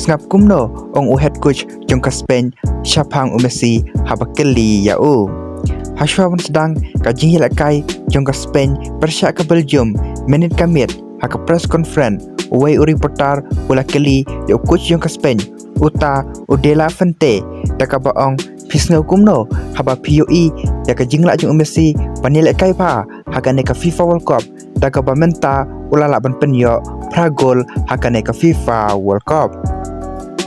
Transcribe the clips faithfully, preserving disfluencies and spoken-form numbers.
Ngap kumno, ong u head coach jong ka Spain shaphang u Messi haba kylli ïa u. Hashwa ban sdang ka jingïalehkai jong ka Spain pyrshah ka Belgium mynit ka miet, ha ka press conference uwei u reporter u la kylli ïa u coach jong ka Spain, uta u De La Fuente, da kaba ong, phi sngew kumno haba phi ïohi ïa ka jinglah jong u Messi ban ïalehkai bha ha kane ka FIFA World Cup, da kaba mynta u la lah ban pynïoh phra gol ha kane ka FIFA World Cup.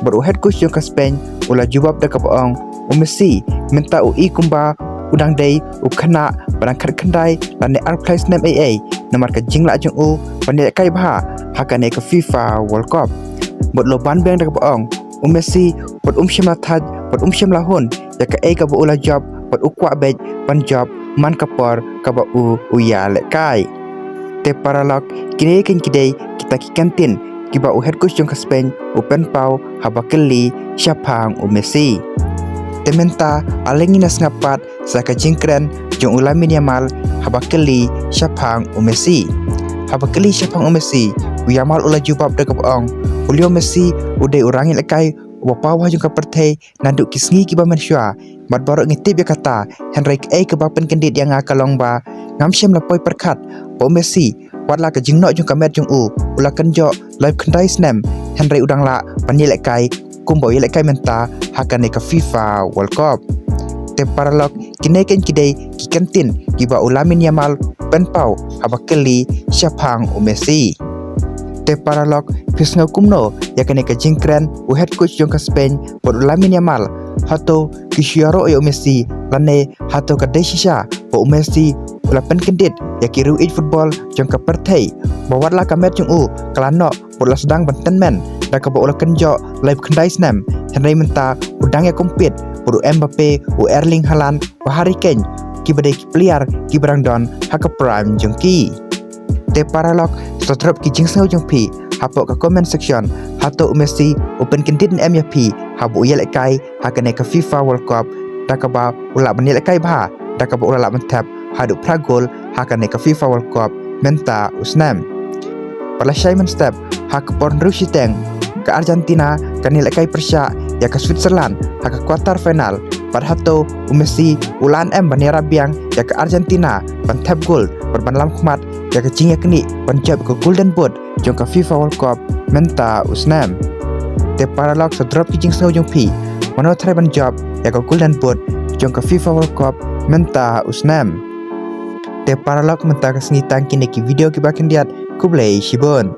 Bad u head coach jong ka Spain u la jubab da kaba ong, u Messi mynta u i kumba u dang dei u khynnah ba dang khatkhyndai lane arphew lai snem ei ei, namar ka jinglah jong u ban ïalehkai bha ha kane ka FIFA World Cup. Bad u la ban biang da kaba ong, u Messi pat um shym la thait, pat um shym la hun ïa kaei kaba u la jop, pat u kwah beit ban jop man ka por kaba u u ïalehkai. Te paralok, kine kein ki dei kita ki kyntien kiba u head coach jong ka Spain u pynpaw haba kylli shaphang u Messi. Te mynta ale ngin ïa sngap pat sa ka jingkren jong u Lamine Yamal haba kylli shaphang u Messi. Haba kylli shaphang u Messi, u Yamal u la jubab da kaba ong, u Leo Messi u dei u rangïalehkai uba paw bha jong ka pyrthei naduh ki sngi kiba mynshuwa. Bad baroh ngi tip ïa kata, hynrei kaei kaba pynkyndit ïa nga ka long ba ngam shym la poi pyrkhat ba u Messi, wat la ka jingnoh jong ka met jong u u la kynjoh laiphew khyndai snem, hynrei u dang lah ban ïalehkai kumba u ïalehkai mynta ha kane ka FIFA World Cup. Te paralok, kine kein ki dei ki kyntien kiba u Lamine Yamal u pynpaw haba kylli shaphang u Messi. Te paralok, phi sngew kumno ïa kane ka jingkren u head coach jong ka Spain bad u Lamine Yamal? Hato ki shu ïaroh ïa u Messi, lane hato ka dei shisha ba u Messi u la pynkyndit ïa ki riew ïeit football jong ka pyrthei, ba wat la ka met jong u ka la noh bad u la sdang ban tymmen, da kaba u la kynjoh laiphew khyndai snem, hynrei mynta u dang ïa compete bad u Mbappe, u Erling Haaland, u Harry Kane, kiba dei ki player kiba dang don ha ka prime jong ki. Te paralok, sa drop ki jingsngew jong phi hapoh ka comment section. Hato u Messi u pynkyndit ne em ïa phi haba u ïalehkai ha kane ka FIFA World Cup, da kaba u lah ban ïalehkai bha, da kaba u la lah ban thep haduh phra gol ha kane ka FIFA World Cup mynta u snem? Bad lashai mynstep, ha ka por hynriew shiteng, ka Argentina kan ïalehkai pyrshah ïa ka Switzerland ha ka quarter final. Bad hato u Messi u lah ne em ban ïarap biang ïa ka Argentina ban thep gol bad ban lamkhmat ïa ka jingïaknieh ban jop ïa ka Golden Boot jong ka FIFA World Cup mynta u snem? Te paralok, sa drop ki jingsngew jong phi, mano tharai ban jop ïa ka Golden Boot jong ka FIFA World Cup mynta u snem? Te paralok, mynta ka sngi tang kine ki video kiba khyndiat. Khublei shibun.